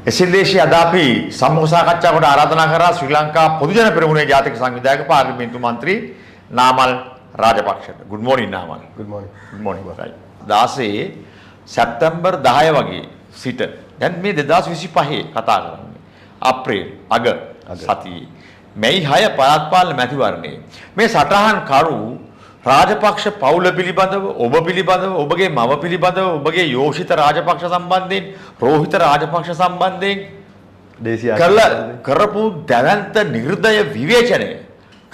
එසිල් දේශයේ අද අපි සම්මුඛ සාකච්ඡාවකට ආරාධනා කරා ශ්‍රී ලංකා පොදුජන පෙරමුණේ ජාතික සංවිධායක පාර්ලිමේන්තු මන්ත්‍රී Namal රාජපක්ෂට. Good morning Namal. Good morning. Good morning. Right. 16 සැප්තැම්බර් 10 වගේ සිට දැන් මේ 2025 කතා කරන්නේ. අප්‍රේල් අග සතියේ මැයි 6 පළාත් පාලන මැතිවරණයේ මේ සටහන් කරු රාජපක්ෂ පවුල පිළිබඳව, ඔබ පිළිබඳව, ඔබගේ මව පිළිබඳව, ඔබගේ යෝෂිත රාජපක්ෂ සම්බන්ධයෙන්, රෝහිත රාජපක්ෂ සම්බන්ධයෙන් කරලා කරපු දැවැන්ත නිර්දය විවේචනය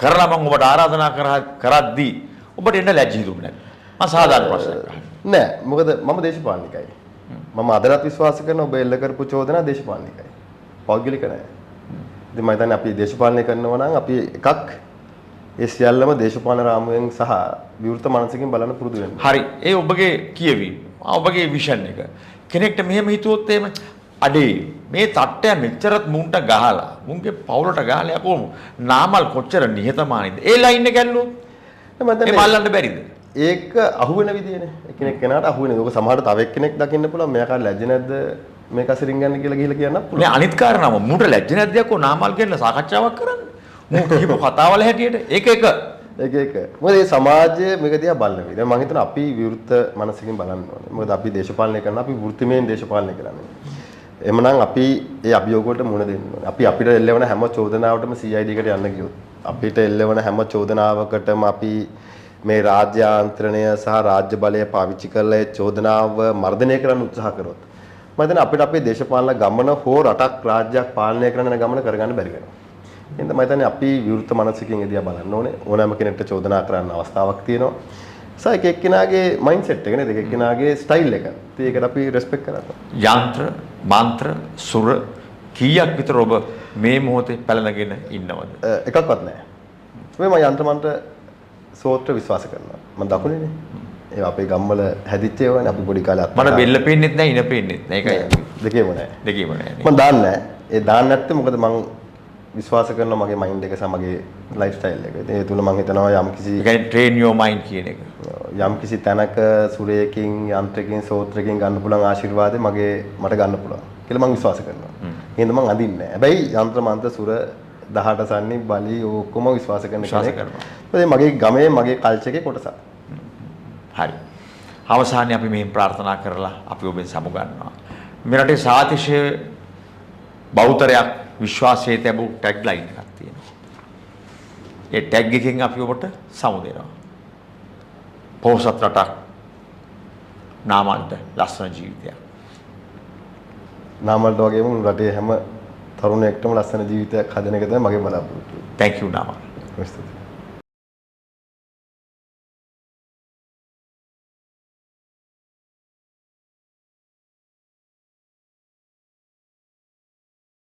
කරලා මම ඔබට ආරාධනා කරද්දී ඔබට එන්න ලැජ්ජ හිතුනේ නැද්ද? මම සාධාරණ ප්‍රශ්නයක් අහන්නේ. නෑ, මොකද මම දේශපාලනිකයි. මම අදටත් විශ්වාස කරන ඔබ එල්ල කරපු චෝදනා දේශපාලනිකයි. පෞද්ගලික නෑ. ඉතින් මම හිතන්නේ අපි දේශපාලනය කරනවා නම් අපි එකක් ඒ සියල්ලම දේශපාලන රාමුවෙන් සහ විවෘත මනසකින් බලන්න පුරුදු වෙන්න. හරි. ඒ ඔබගේ කියවීම, ඔබගේ විෂන් එක. කෙනෙක්ට මෙහෙම හිතුවොත් එහෙම අඩේ මේ තට්ටය මෙච්චරත් මුන්ට ගහලා මුන්ගේ පවුලට ගහලා යකෝ නාමල් කොච්චර නිහතමානීද? ඒ ලයින් එක ඇල්ලුවොත් මම ඒ මල්ලන්න බැරිද? ඒක අහුවෙන විදියනේ. එකිනෙක කෙනාට අහුවෙන. ඔක සමහරට තව එක්කෙනෙක් දකින්න පුළුවන්. මෙයාට ලැජ්ජ නැද්ද මේක අසිරින් ගන්න කියලා ගිහලා කියන්නත් පුළුවන්. නෑ, අනිත් කාරණාව මුන්ට ලැජ්ජ නැද්ද යකෝ නාමල් කියන සාකච්ඡාවක් කරන්න. මු කියපු කතාවල හැටියට ඒක එක ඒක එක. මොකද මේ සමාජය මේක දිහා බලන විදිහ. දැන් මං හිතනවා අපි විවෘත මනසකින් බලන්න ඕනේ. මොකද අපි දේශපාලනය කරන අපි වෘත්තිමයෙන් දේශපාලනය කරන්නේ. එහෙමනම් අපි ඒ අභියෝග වලට මුහුණ දෙන්න ඕනේ. අපි අපිට එල්ලවන හැම චෝදනාවකටම CID එකට යන්න ගියොත්, අපිට එල්ලවන හැම චෝදනාවකටම අපි මේ රාජ්‍ය ආන්ත්‍රණය සහ රාජ්‍ය බලය පාවිච්චි කරලා ඒ චෝදනාව මර්ධනය කරන්න උත්සාහ කරොත්, මම හිතන්නේ අපිට අපේ දේශපාලන ගමන හෝ රටක් රාජ්‍යයක් පාලනය කරන්න යන ගමන කරගන්න බැරි වෙනවා. එහෙනම් මම හිතන්නේ අපි විවෘත මනසකින් එදිහා බලන්න ඕනේ. ඕනෑම කෙනෙක්ට චෝදනා කරන්න අවස්ථාවක් තියෙනවා. සහ එක එක්කෙනාගේ මයින්ඩ් සෙට් එක නේද? එක එක්කෙනාගේ ස්ටයිල් එක. ඉතින් ඒකට අපි රෙස්පෙක්ට් කරන්න ඕනේ. යන්ත්‍ර, මන්ත්‍ර, සුර කීයක් විතර ඔබ මේ මොහොතේ පැලඳගෙන ඉන්නවද? එකක්වත් නැහැ. මේ මම යන්ත්‍ර මන්ත්‍ර සෝත්‍ර විශ්වාස කරනවා. මම දකුණේනේ. ඒවා අපේ ගම්වල හැදිච්ච ඒවානේ. අපි පොඩි කාලේ අත් මට බෙල්ල පේන්නෙත් නැහැ, ඉන පේන්නෙත් නැහැ. ඒකයි. දෙකේම නැහැ. දෙකේම නැහැ. මම දාන්නේ නැහැ. ඒ දාන්නේ නැත්තේ මොකද මං විශ්වාස කරනවා මගේ මයින්ඩ් එක සහ මගේ ලයිෆ් ස්ටයිල් එක. ඉතින් ඒ තුන මං හිතනවා යම් කිසි ඒ කියන්නේ ට්‍රේන් your mind කියන එක. යම් කිසි තැනක සුරයකින්, යන්ත්‍රකින්, සෝත්‍රකින් ගන්න පුළුවන් ආශිර්වාදේ මගේ මට ගන්න පුළුවන් කියලා මං විශ්වාස කරනවා. ඒ හින්දා මං අඳින්නේ නැහැ. හැබැයි යන්ත්‍ර මන්ත්‍ර සුර 18 සන්නි බලි ඔක්කොම විශ්වාස කරන කෙනෙක්. මොකද මගේ ගමේ මගේ කල්චර් එකේ කොටසක්. හරි. අවසානයේ අපි මෙහෙම ප්‍රාර්ථනා කරලා අපි ඔබෙන් සමු ගන්නවා. මේ රටේ සාතිශය බහුතරයක් විශ්වාසයේ තැබූ ටැග් ලයින් එකක් තියෙනවා. ඒ ටැග් එකෙන් අපි ඔබට සමු දෙනවා. පොහොසත් රටක්, නාමල්ට ලස්සන ජීවිතයක්. නාමල්ට වගේම රටේ හැම තරුණයෙක්ටම ලස්සන ජීවිතයක් හදන එක තමයි මගේ බලාපොරොත්තුව. Thank you Namal. ස්තුතියි.